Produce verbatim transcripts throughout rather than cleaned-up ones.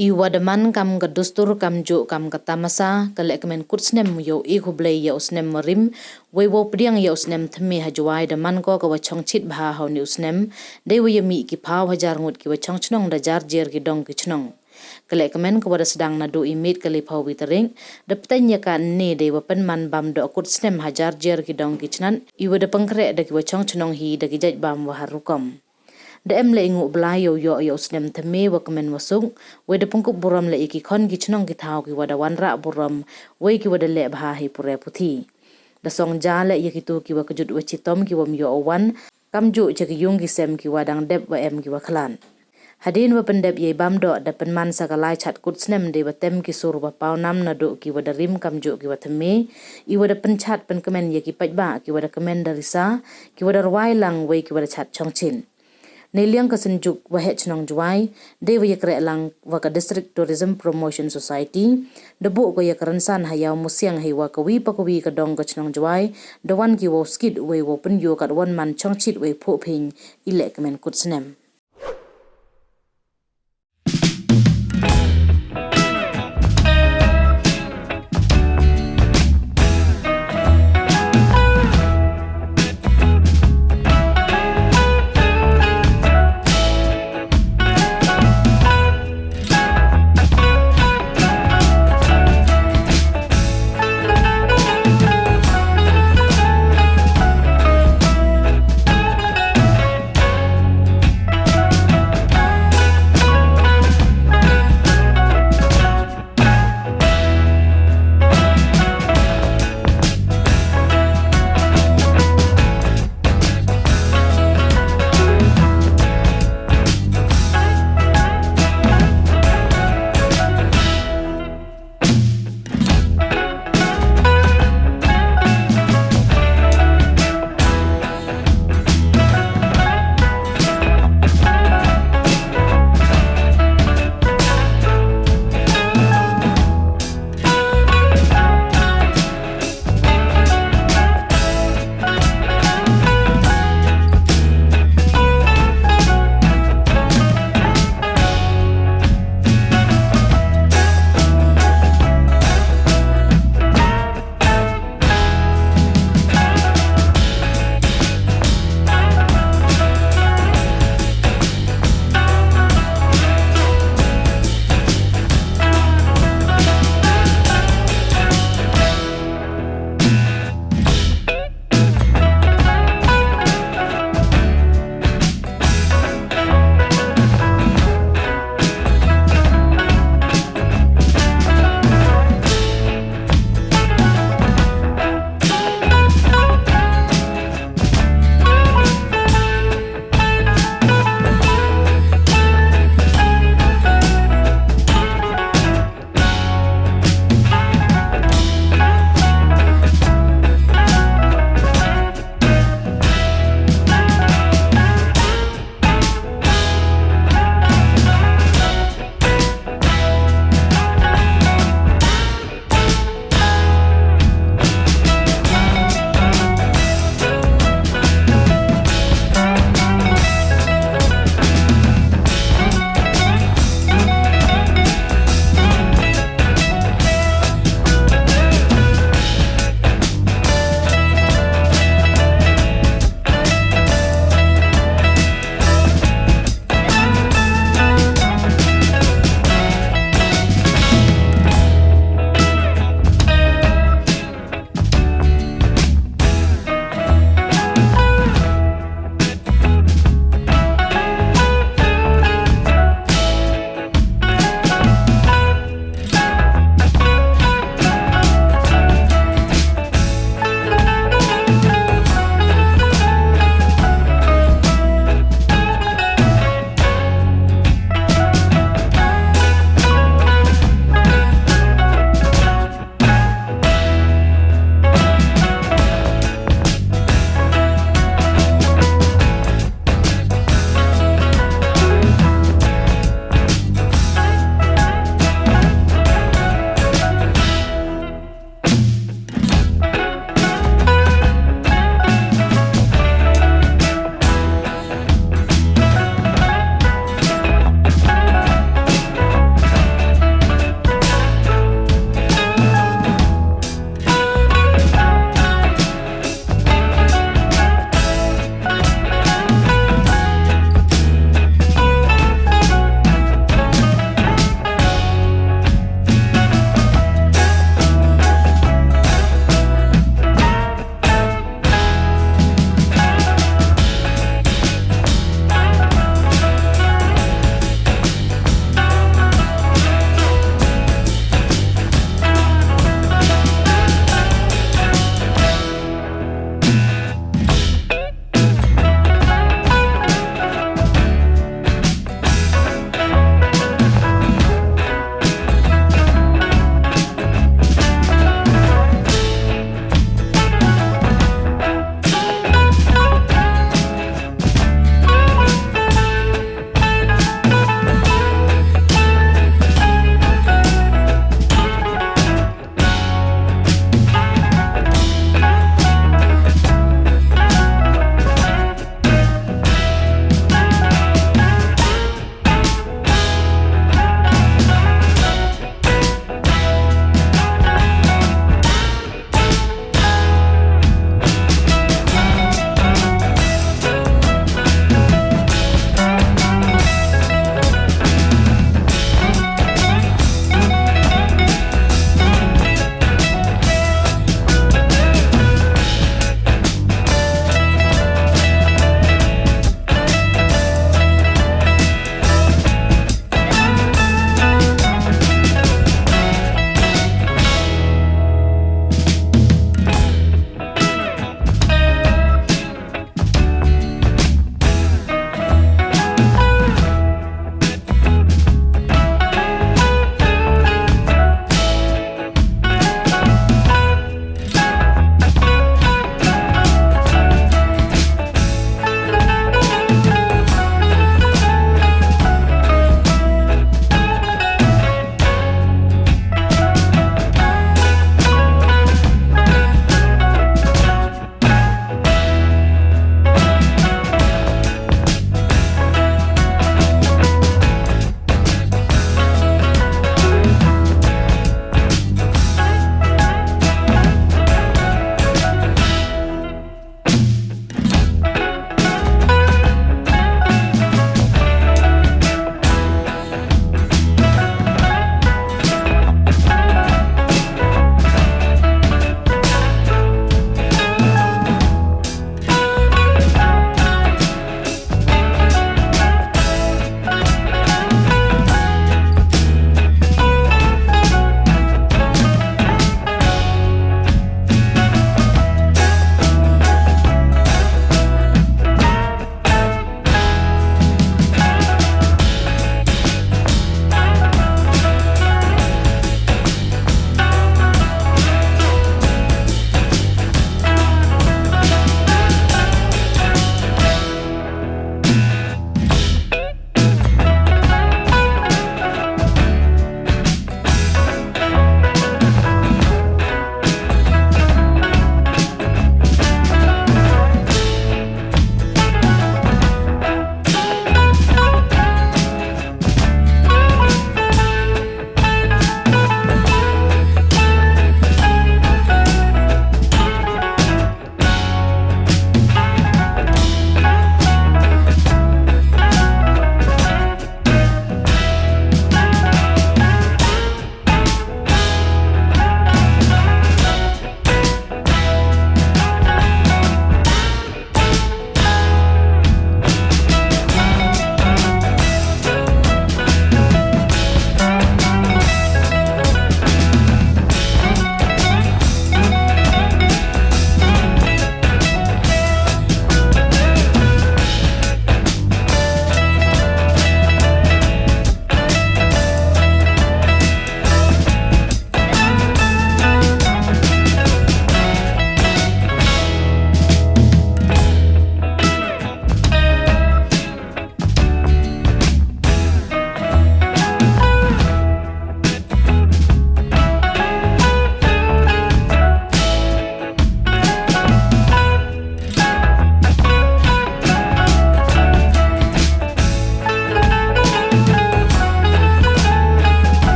I wa da man kam ka dustur kamjooh kam ka tamasa, ka lehkmen kut snem yow e khublei ya u snem wa rim, wei wow pdiang ya u snem thymme ha Jwai da man ko ka wa chongchit bha ha u ni u snem, dei wa ya mih ki phaw hajar ngut ki wa chongchnong da jar jer ki dong ki chnong. Ka lehkmen ka wa da sdang naduh i miet ka le phaw wi tarik, da pteng ya ka ne dei wa pynman bam doh kut snem hajar jer ki dong ki chnat, i wa da pynkhreh da ki wa chongchnong hi da ki jait bam wa har rukom. Da em le i nguh blai yow yoh ya u snem thymme wa kmen wa suk, wei da pynkup burom le ya ki khon ki chnong ki thaw ki wa da wanrah burom, wei ki wa da leh bha hei pure puthi. Da song ja le ya kitu ki wa kjut wa chitom ki wam yoh u wan, kamjooh cha ki yung ki sem ki wa dang dep wa em ki wa khlad. Hadien wa pyndep ya i bam doh da pynman sa ka lai chat kut snem dei wa tem ki sur wa paw nam naduh ki wa da rim kamjooh ki wa thymme, i wa da pynchat pynkmen ya ki paidbah ki wa da kmen da risa, ki wa da rwai lang wei ki wa da chat chongchin. Neiliang ka Synjuk Waheh Chnong Jwai, dei wa ya kreh lang wa ka District Tourism Promotion Society, da buh ko ya ka rynsan ha Iawmusiang hei wa ka wi pa ka wi ka dong ka chnong Jwai, da wan ki wow skit wei wow pynyoo kat wan man chongchit wei phuh phiñ i lehkmen kut snem.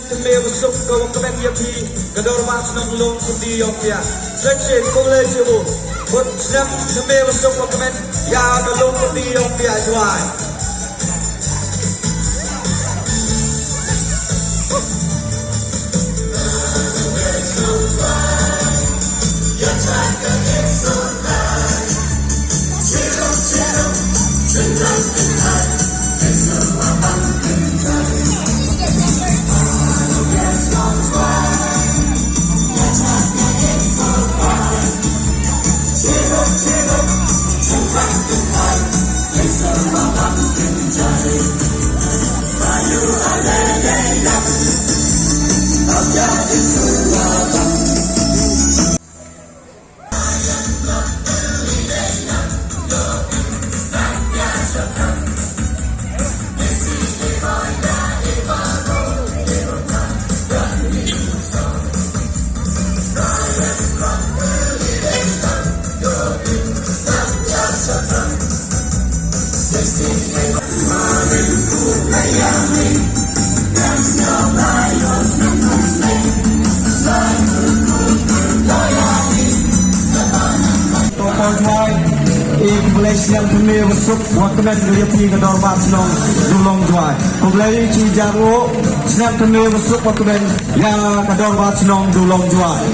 Thymme wa suk ka wa kmen ya phi, ka dorbar chnong Longkti yong pia. Section khublei chiboon. Bun snem thymme wa suk wa kmen ya ka Longkti yong pia Jwai. To ko Jwai, i khublei snem thymme wa suk wa kmen ya phi ka dorbar chnong Dulong Jwai. Khublei chi jar u, snem thymme wa suk wa kmen ya ka dorbar chnong Dulong Jwai.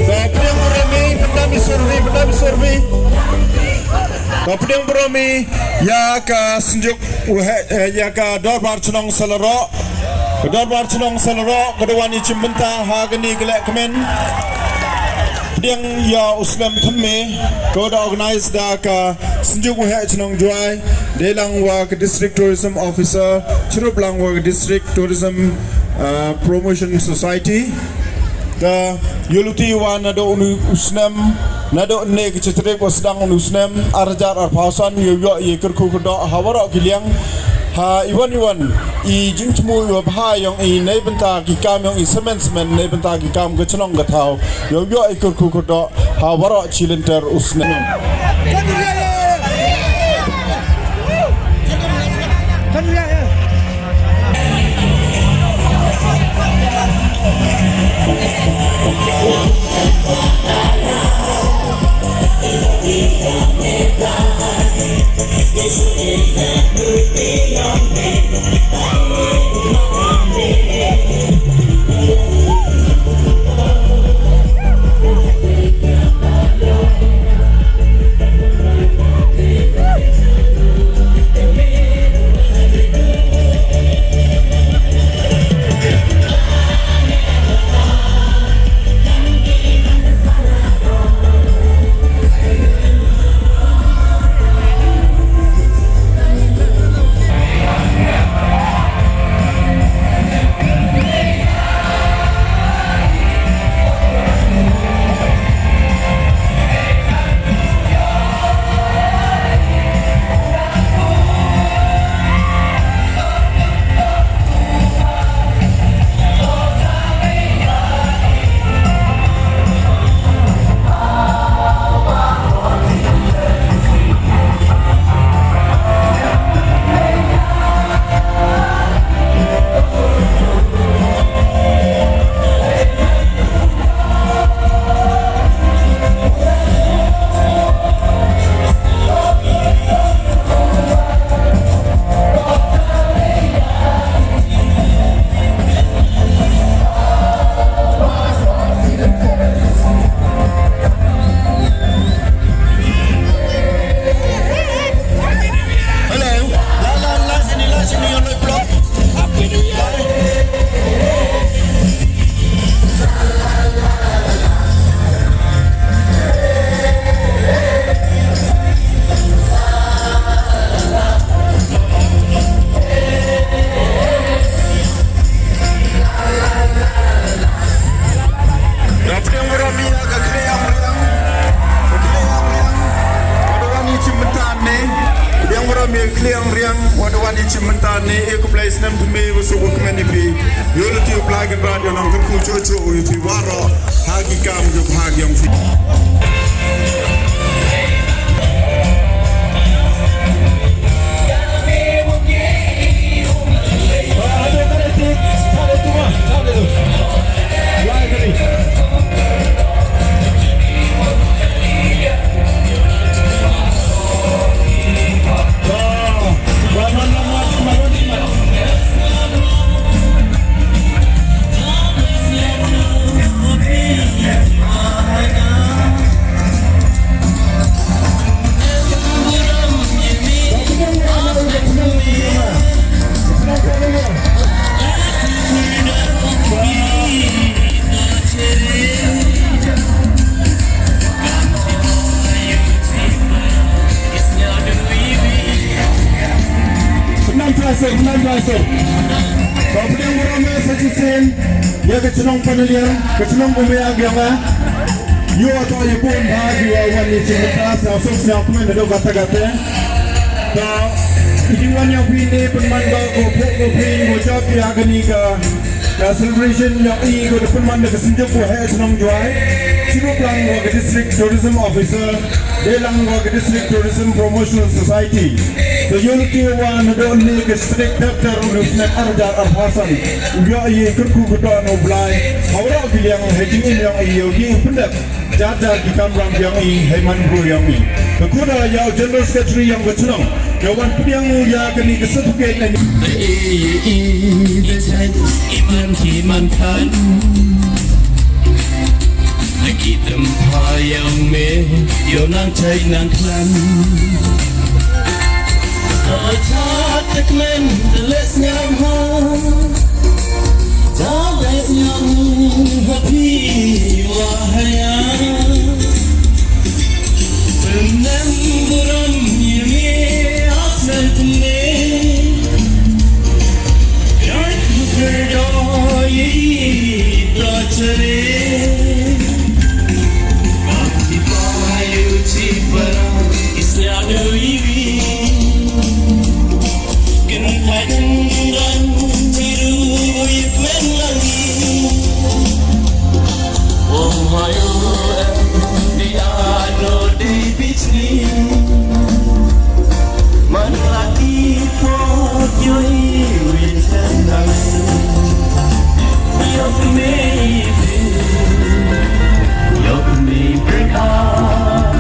Ka pdiang burom i, pynda mi survey, pynda mi survey. Ka pdiang burom i, ya ka synjuk, eh, ya ka dorbar chnong Salaroh. Ka dorbar chnong Salaroh, ka da wan i chimbynta ha kani ka lehkmen. Yang ya u snem thymme, ko da organize da ka Synjuk Waheh Chnong Jwai, deilang wa ka District Tourism Officer, chirup lang wa ka District Tourism, uh, Promotion Society. Da yoh luti wa nadooh uni u snem, nadooh ynne ka chi tarik wa sdang uni u snem, ar hajar arphaw san, yow yoh i kyrkhu kyrdoh ha waroh ki liang, ha iwon iwon i jingthmu iwa bha yong i neibynta ki kam yong i samen samen, neibynta ki kam ka chnong ka thaw. Yow yoh i kyrkhu kyrdoh ha waroh chi lynter u snem. Hello. La, la, la, sini, la, sini, yang naik vlog. Happy New Year. Nga pdiang burom ya ka Khliehriang. Ka Khliehriang. Wa da wan i chimbynta ne. Pdiang burom ya ka Khliehriang. Wa da wan i chimbynta ne. E khublei snem thymme wa suk wa kmen i phi. Yoh luti u Blai Kynrad yow nang kyrkhu choh choh u ya phi waroh. Ha ki kam yoh ha ki yong phi. Pynman trai sir, pynman trai sir. Ka pdiang burom ya sa chisien, ya ka chnong Panaliar, ka chnong Bumea yong nga. Yow to ya bun bha ki wa wan i chimbynta sa suk sa kmen da do kata kata. Ka i jingwan yong phi ne pynman ko ko phi ko phi ko jop ya kani ka Ka celebration yong i ko da pynman da ka Synjuk Waheh Chnong Jwai. Chirup lang wa ka District Tourism Officer, deilang wa ka District Tourism Promotional Society. Ka yoh luti wa nadooh ne ka strik daptar u snem ar hajar arphaw san. U yoh i kyrkhu kyrdoh na u Blai. Ha waroh ki liang ha jingim yong i yow i pyndep. Jar jar ki kamram yong i, hei man bru yong i. Ka khuda ya u General Secretary yong ka chnong. Ka wan pdiang u ya kani ka certificate na i. I, i, i, da jai, i man ki man khan. Ki dem pha yong me, yow nang chai nang klan. Acha tak men, da les ngam ha. Sabes yang happy wahaya. Pynang burom yemi asal tene. Yang perdo ye prachare. Ati pahayu ti para isya doi wi. Kynthai dang rang chiru yip men langi. Oh, hayo, em, di ano di bichni. Man laki pot yoi win sen nang. Yok me, yok me break up.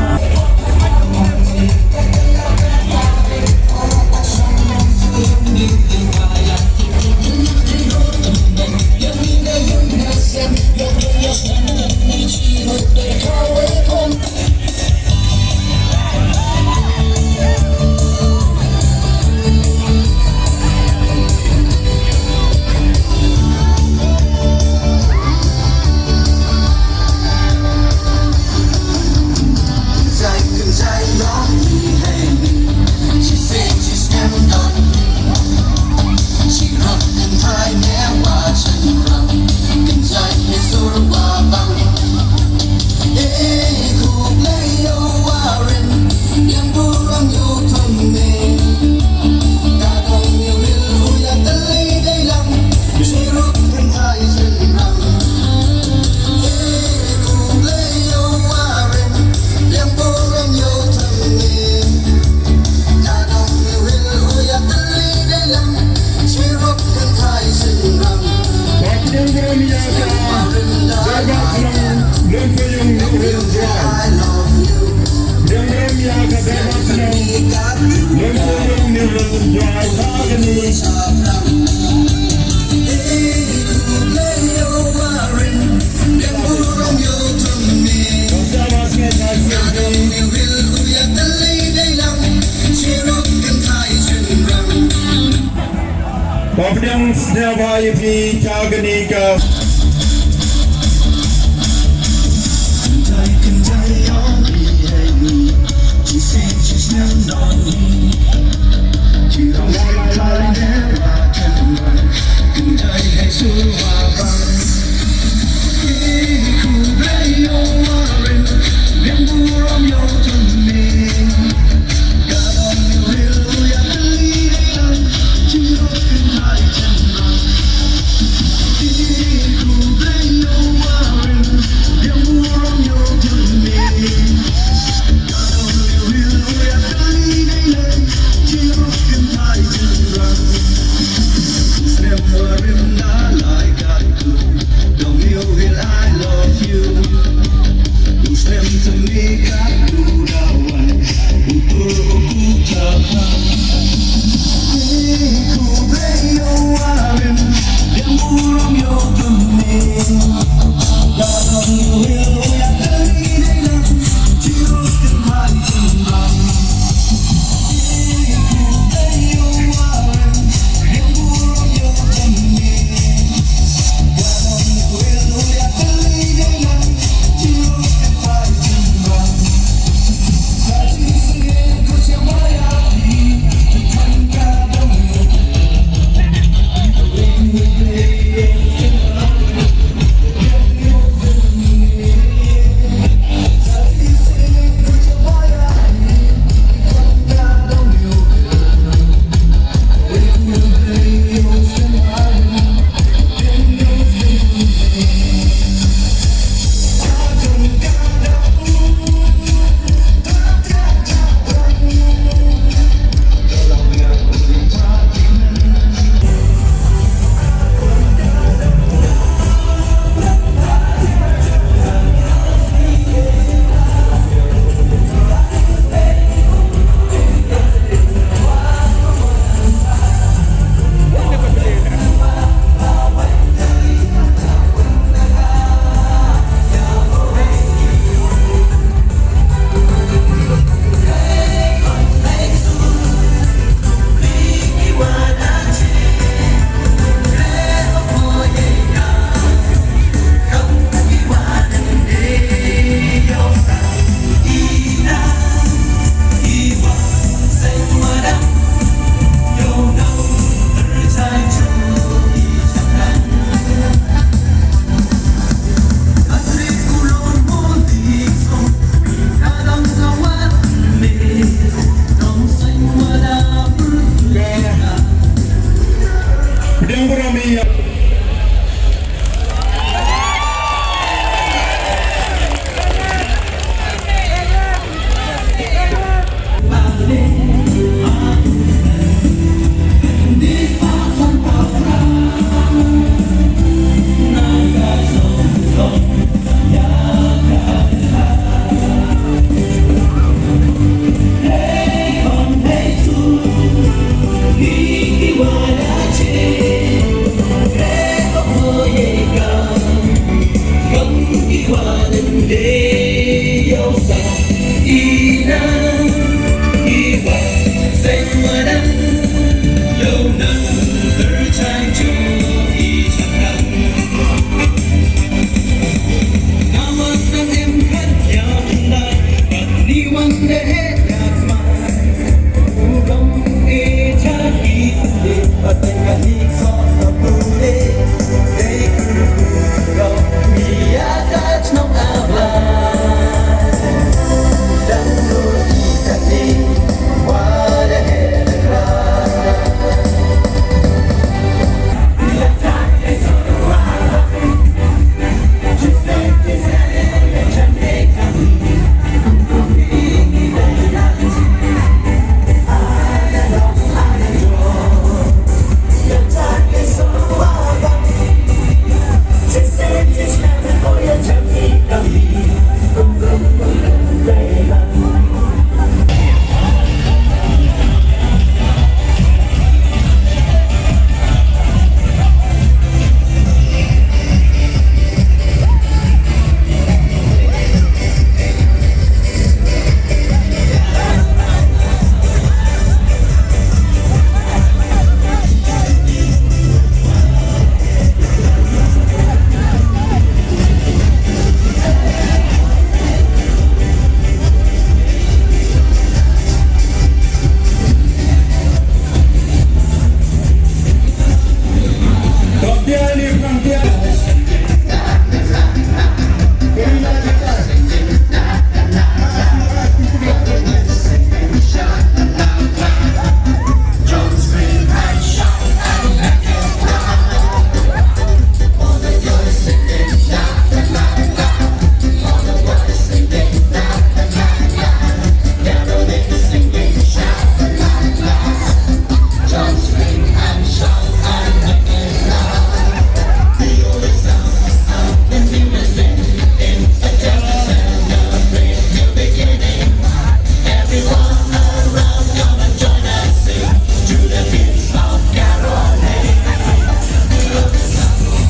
Pawpdiang sñiawbha ya phi cha kani ka.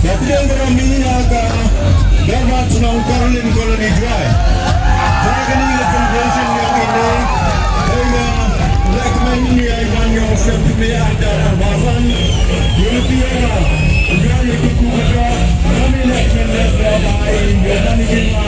Ka tiang ka rami ya ka Dorbar Chnong Caroline Colony Jowai. Jai kani ka celebration ya kini. Hei ya, recommend ya i wan yong siap tu ya da Dorbar San. Unity ya, ya ya tu ku ka, kami recommend ya da bai ya kani ki ma.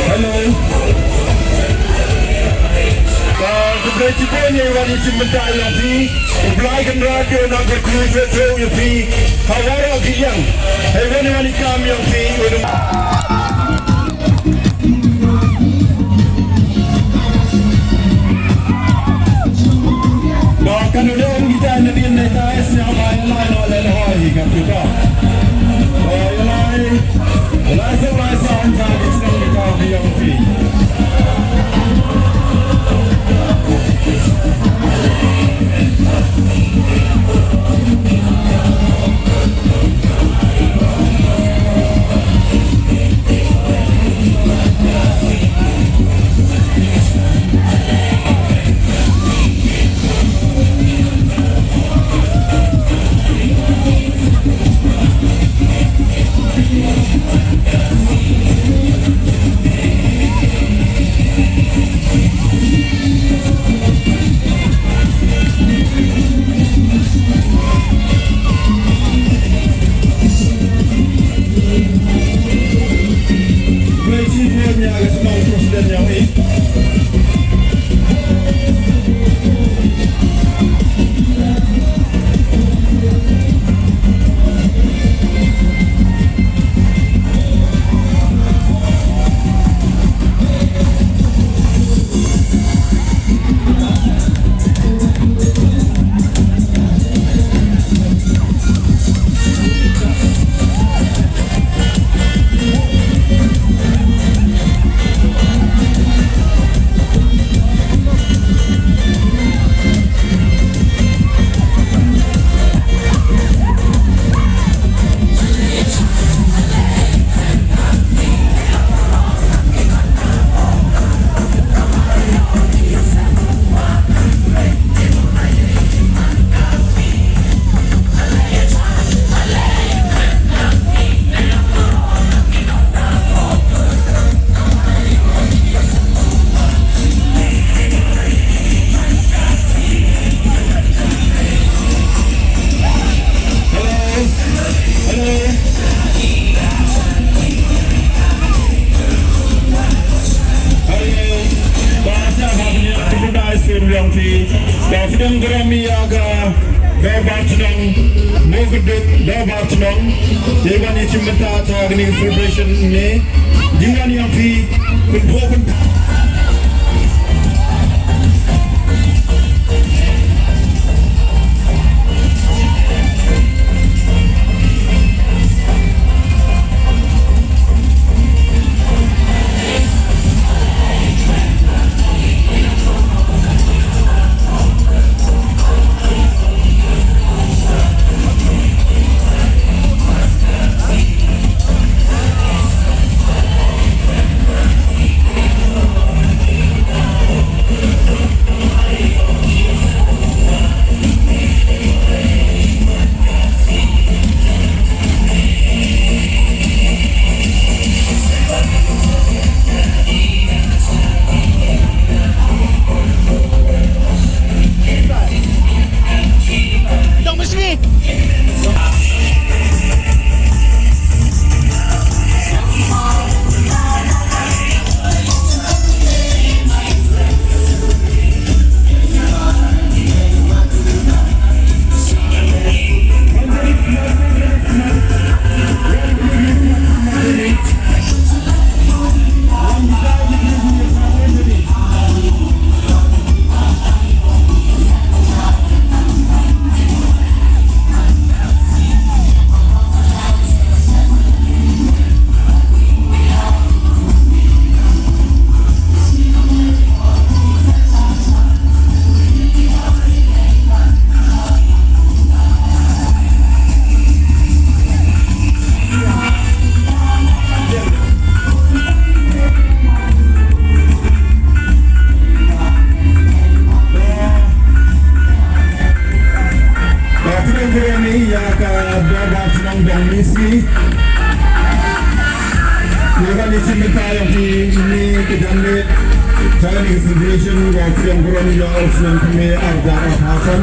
Hello. Ka khublei chiboon ya i wan i chimbynta yong phi. U Blai Kynrad yow nang kyrkhu ya phi. Ha waroh ki liang. Hei wan i wan i kam yong phi. Ba kan u dei kita na dien na tai sñiaw ba ya lai no le hoi hi ka phi ba. Ba ya lai, ya lai sa lai sa an ja ki chnong kita ki yong phi. Kami ya ka Dorbar Chnong, mo ka duk Dorbar Chnong, ya wan ya chimbynta cha kani ka celebration ni, ya wan ya phi, pynpho pyn- Ka pdeng kren ni ya ka Dorbar Chnong Dong Misi. Ni ka ni chimbynta yong ki ni ka janmiet. Cha kani ka celebration wa pdeng kren ya u snem khyndai ar hajar arphaw san.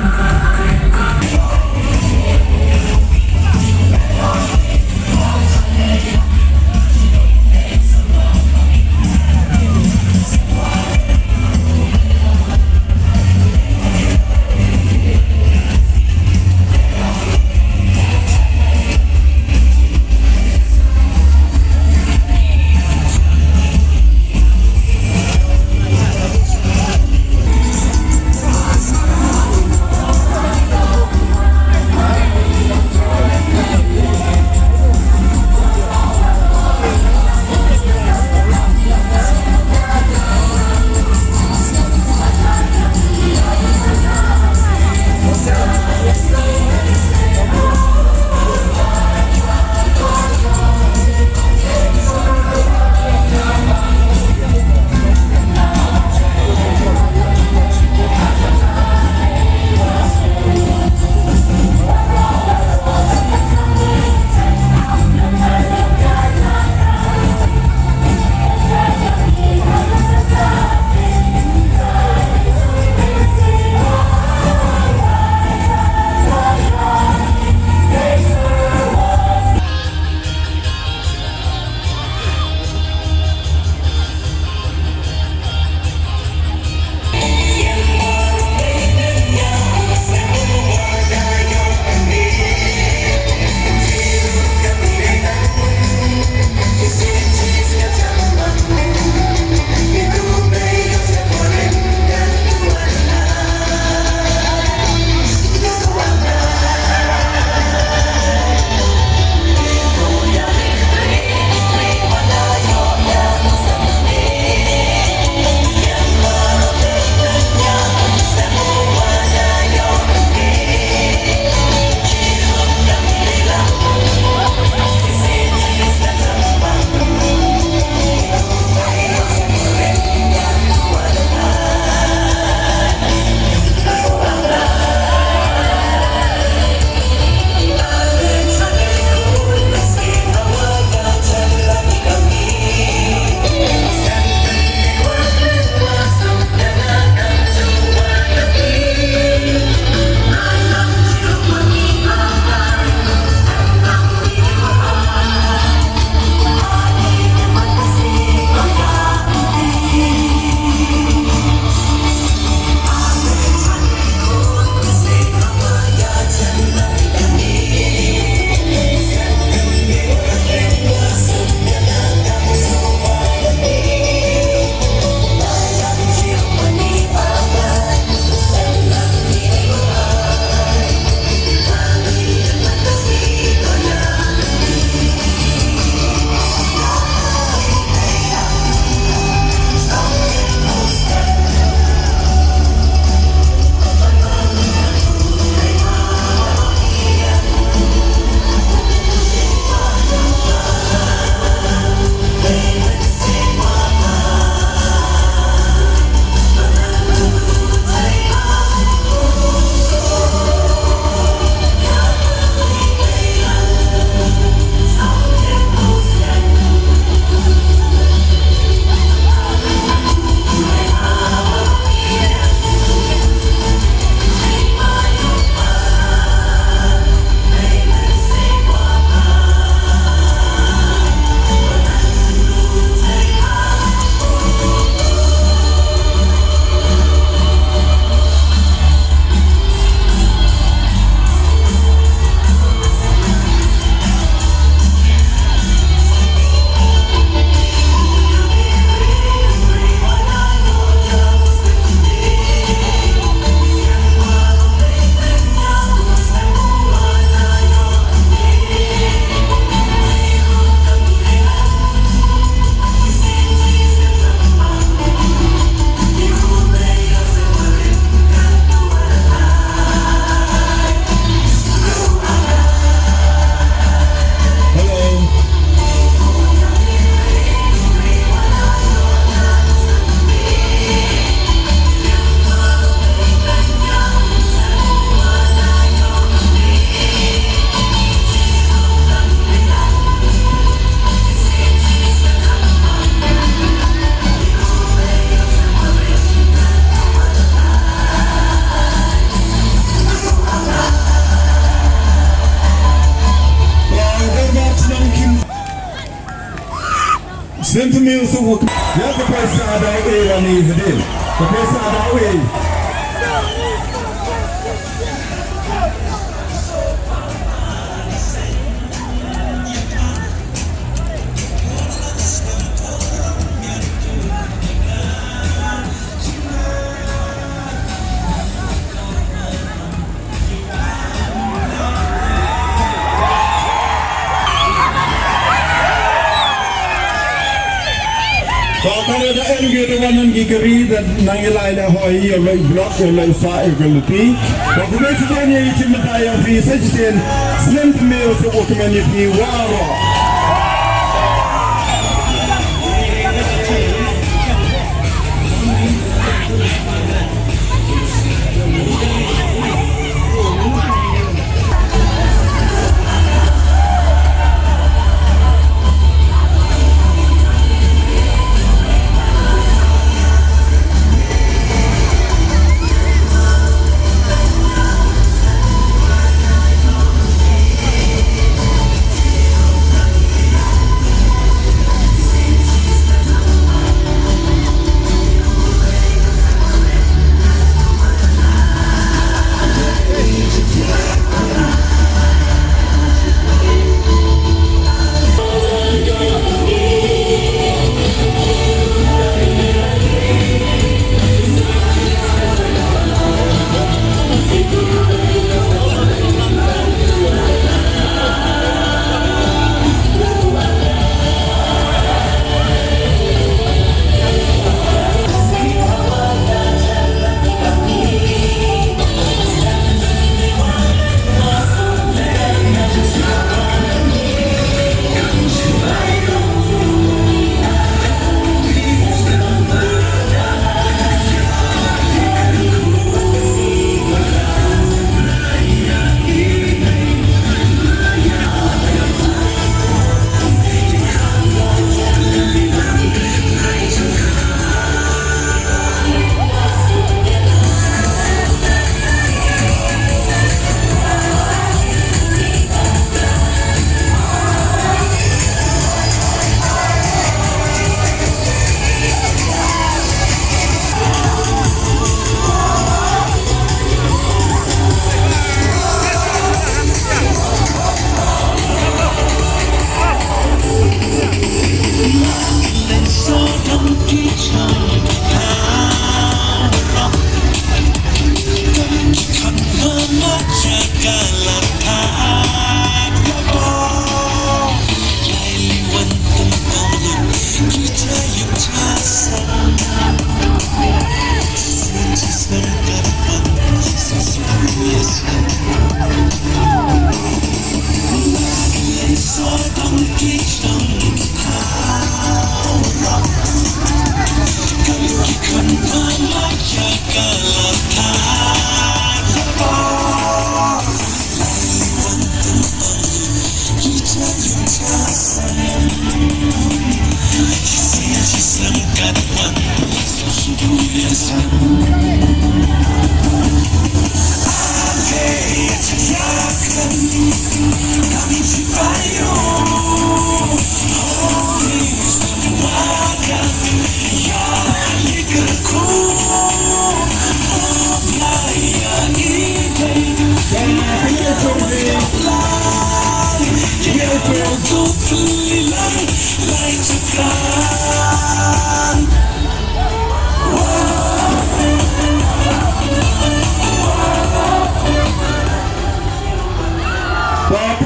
Tyntu mi u suk u ya ka pisa daw e wa ni hadien. Ka pisa daw e. Ko ka re da em ge da wan ki kari da nang ilai le hoi, ya lai blok, ya lai sa, ya ka luti. Ko ku be si don ya i chim da ya fi sa chisien, snem me o so ko kmen ya fi waro.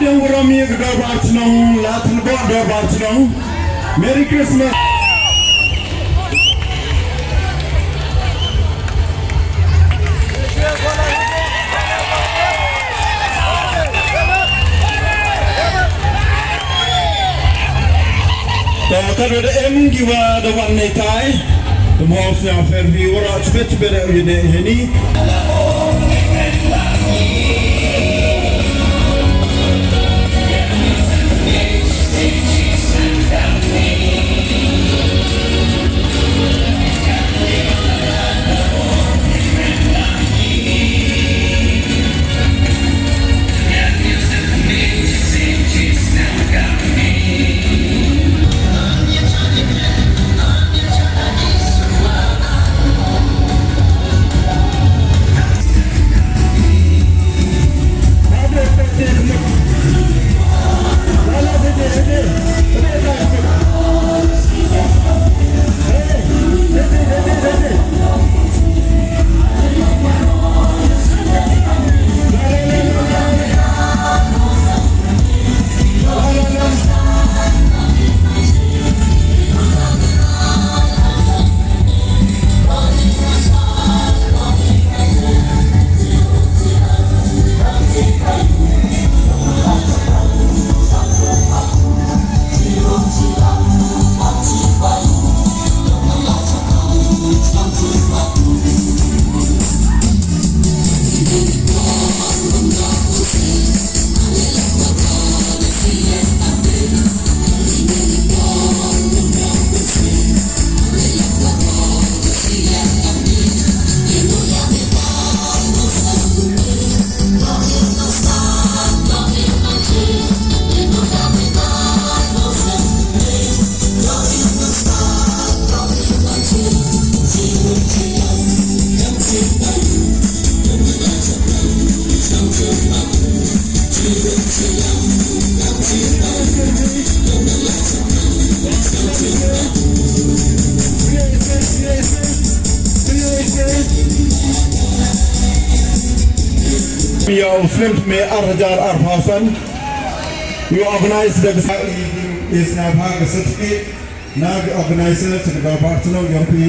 Pdiang burom ya ka dorbar chnong, la thnbok dorbar chnong. Merry Christmas. To ka da em ki wa da wan nei tai. Te mo sñiaw fer wi wara chbet chbet u ne heni. Yow snem me ar hajar arphaw san. Yow organize da ka sa-, is na pha ka certificate na ka organizer cha ka dorbar chnong yong phi.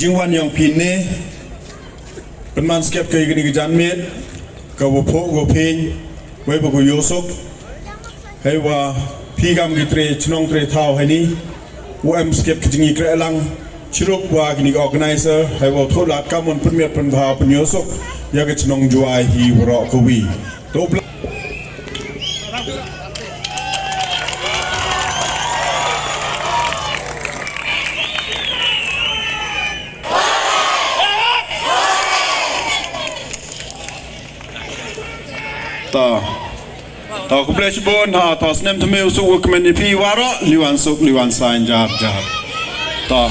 Jingwan yong phi ne, pynman skep ka ya kani ka janmiet, ka wa pho wa phi, wei wa ku yosuk, hei wa phi kam ki tre chnong tre thaw hei ni, u em skep ka jingyakrehlang chirup wa kini ka organizer, hei wa thoh lad kam un pynmiet pynbha pynyosuk ya ka chnong Jwai hi waroh kawi. To u pla- Ta. Ta, khublei chibun, ha, ta snem thymme u suk u kmen ya phi waroh, liwan suk, liwan saiñ, jar, jar. Ta.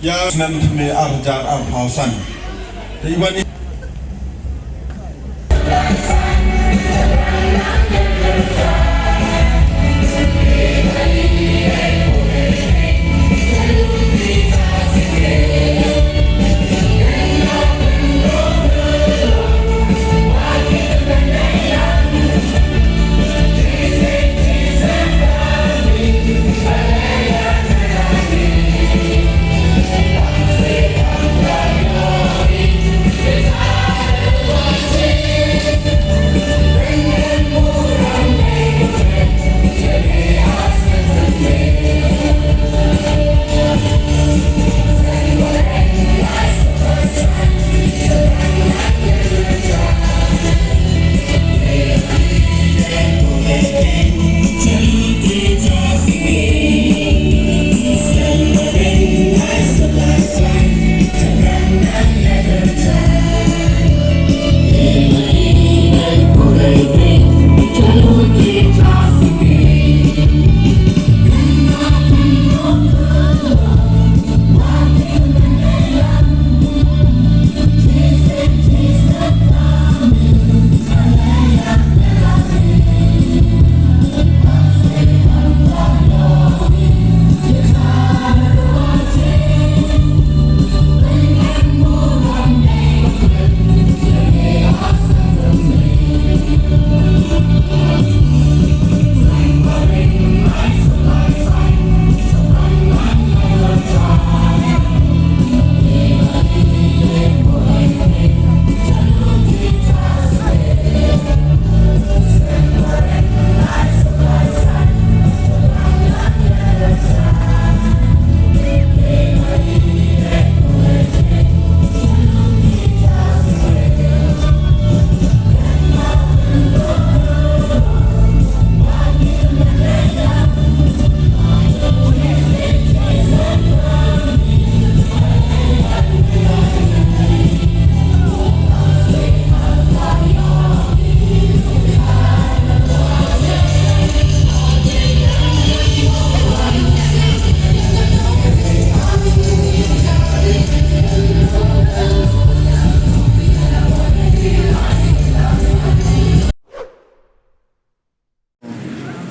Ya snem thymme ar hajar arphaw san. Te iwan i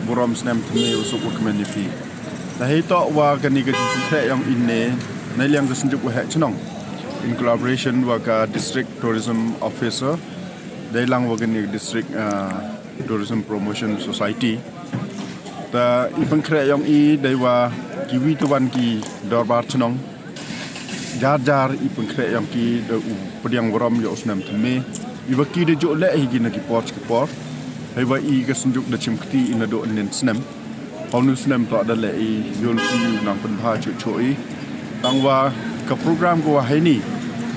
Burom snem thymme u suk wa kmen ya phi. Te hei toh wa kani ka jingpynkhreh yong i ne, neiliang ka Synjuk Waheh Chnong, in collaboration wa ka District Tourism Officer, deilang wa kani ka District, ah, Tourism Promotion Society. Te i pynkhreh yong i dei wa kiwi te wan ki dorbar chnong, jar jar i pynkhreh yong ki da u pdiang burom ya u snem thymme. I wa ki da jooh leh hi ki na ki por cha ki por. Hei wa i ka Synjuk da chim kti i nadooh ynnin snem. Hawnu snem toh da leh i, yooluti u nang pynbha chooh chooh i. Tang wa ka program ko wa heini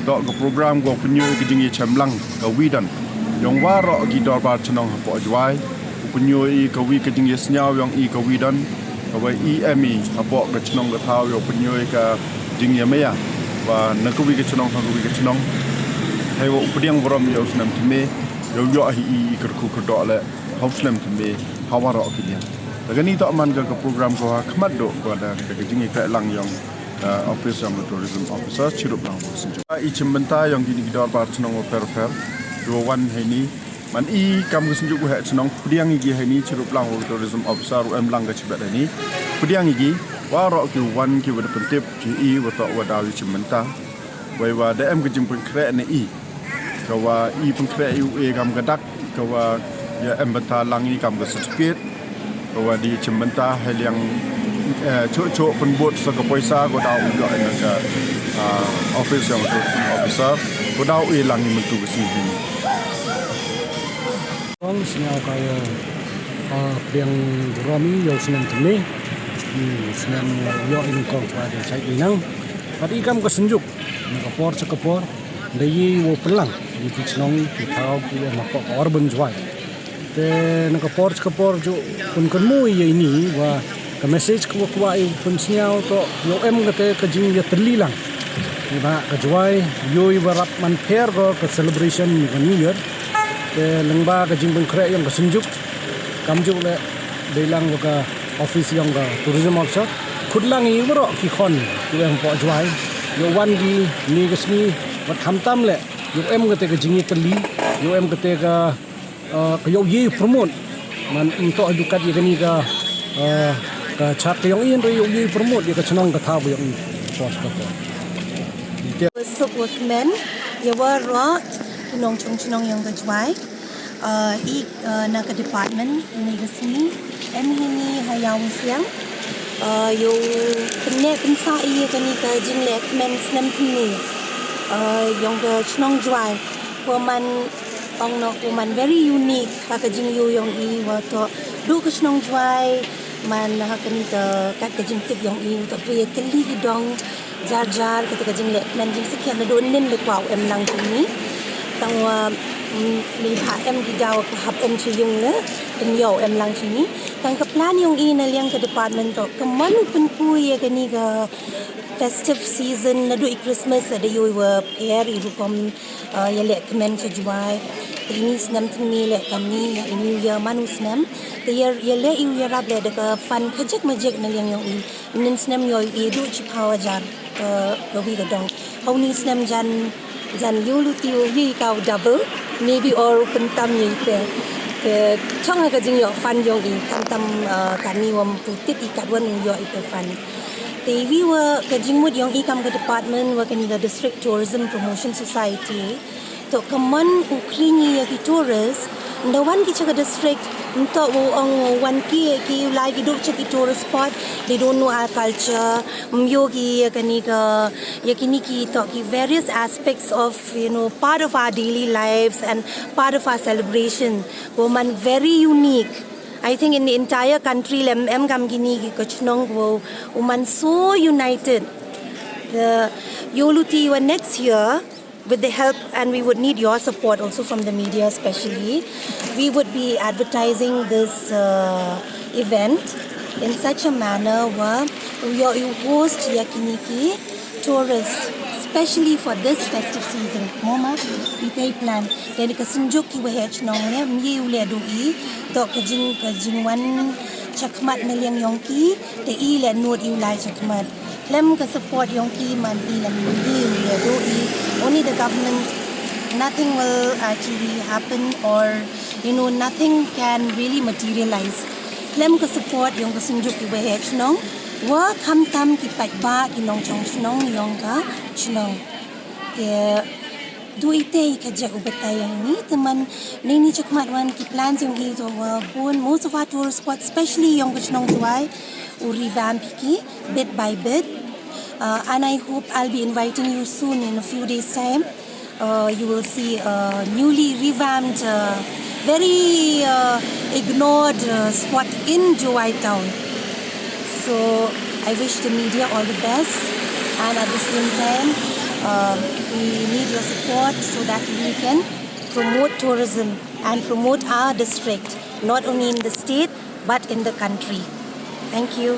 toh ka program ko pynyoo i ka jingyachemlang ka wi don yong waroh ki dorbar chnong hapoh Jowai. U pynyoo i ka wi ka jingyasngow yong i ka wi don, ka wa i em i hapoh ka chnong ka thaw yow pynyoo i ka jingyamaya wa na ka wi ka chnong ha ka wi ka chnong. Hei wa u pdiang burom ya u snem thymme, yow yoh hi i i kyrkhu kyrdoh leh ha u snem thymme ha waroh ki liang. Te kani toh man ka ka program ko ha khmat dooh ko da ka jingyakhreh lang yong, ah, office yong ka Tourism Officer chirup lang wa ka Synjuk. I chimbynta yong kini ki dorbar chnong wa pher pher ki wa wan heini. Man i kam ka Synjuk Waheh Chnong pdiang i ki heini chirup lang wa ka Tourism Officer u em lang ka chibet heini. Pdiang i ki waroh ki wan ki wa da pyntip ki i wa toh wa daw i chimbynta. Wei wa da em ka jingpynkhreh na i, ka wa i pynkhreh i u e kam ka dak, ka wa ya em bynta lang i kam ka certificate. Ka wa da chimbynta hei liang, eh, chooh chooh pynbud sa ka poisa ko daw u yoh na ka, ah, office yong ka Tourism Officer, ko daw e lang i mynta ka sngi heini. Kong sñiaw ka yow, ah, pdiang burom i yow snem thymme. Hmm, snem yow yoh i nyngkong wa da chait i nang. Pat i kam ka Synjuk na ka por cha ka por da ye wow pynlang ya ki chnong ki thaw ki em hapoh ka urban Jowai. Te na ka por cha ka por jooh pynkynmoo i ya ini wa ka message ka wa kwah i wow pynsñiaw toh yow em kate ka jingyatylli lang. Neibhah ka Jowai yow i wa rap man pher ko ka celebration ka New Year. Te lyngba ka jingpynkhreh yong ka Synjuk, kamjooh leh deilang wa ka office yong ka Tourism Officer, khut lang i waroh ki khon ki wa em hapoh Jowai. Yow wan ki ni ka sngi, wat khamtam le, yow em kate ka jingyatylli, yow em kate ka, uh, ka yow ye promote. Man ym toh du kat ya kani ka, uh, ka chat ka yong i, hynrei yow ye promote ya ka chnong ka thaw yong i. Pos ka pos. Suk wa kmen, ya waroh ki nongchong chnong yong ka Jwai. Uh, i, uh, na ka department ni ka sngi, em hi ni ha Yawsiang. Uh, yow pynneh pynsah i ya kani ka jingleh kmen snem thymme, uh, yong ka chnong Jwai. Wa man ong noh, wa man very unique ha ka jingyoo yong i, wa toh du ka chnong Jwai, man ha kani ka, kat ka jingtip yong i, wa toh phi ya kylli ki dong jar jar, kata ka jingleh kmen jingsakhiat nadooh ynnin le kwah u em lang chini. Tangwa, mm, neibhah em ki daw ka hap em cha yung le, pynyoh em lang chini. Tang ka plan yong i na liang ka department toh, ka mon u pynpoi ya kani ka festive season, nadooh i Christmas, da yoh i wa pher i rukom, uh, yaleh kmen cha Jwai. Te ini snem thymme le kani, ya i New Year man u snem. Te ya, yaleh i u yarap le da ka fund kajek majek na liang yong i. Ynnin snem yoh i du chiphaw hajar, uh, ka wi ka dong. Haw ni snem jan, jan yow luti yow ye ka u double, maybe or u pyntam ya i te. Te chong ha ka jingyoh fund yong i, khamtam, uh, kani wa ym pu tip i katwan u yoh i ka fund. Te wi wa ka jingmut yong i kam ka department wa kani ka District Tourism Promotion Society. Toh ka mon u khring i ya ki tourist, nda wan ki cha ka district, ym toh wow ong wow wan ki, ki u lai ki du cha ki tourist spot, they don't know our culture, ym yoh ki ya kani ka, ya kini ki toh ki various aspects of, you know, part of our daily lives and part of our celebration. Wow man very unique. I think in the entire country, lem em kam kini ki ka chnong wow, wow man so united. The, yow luti wa next year, with the help, and we would need your support also from the media especially, we would be advertising this, uh, event in such a manner wa yow, yow host ya kini ki tourists, especially for this festive season. Mo ma, i te i plan. Te ni ka synjuk ki waheh chnong le, ym ye u le du i, toh ka jing, ka jingwan chakhmat na liang yong ki, te i le nud i u lai chakhmat. Khlem ka support yong ki man i lem i u le du i. Only the government, nothing will actually happen or, you know, nothing can really materialize. Khlem ka support yong ka synjuk ki waheh chnong, wa khamtam ki paidbah ki nongchong chnong yong ka chnong. Te du i te i kajek u batai yong i, te man neini chakhmat wan ki plans yong i toh wa bun, most of our tourist spots, especially yong ka chnong Jwai, u revamp ki bit by bit. Uh, and I hope I'll be inviting you soon in a few days' time. Uh, you will see a newly revamped, uh, very, uh, ignored, uh, spot in Jowai town. So I wish the media all the best, and at the same time, uh, we need your support so that we can promote tourism and promote our district, not only in the state, but in the country. Thank you.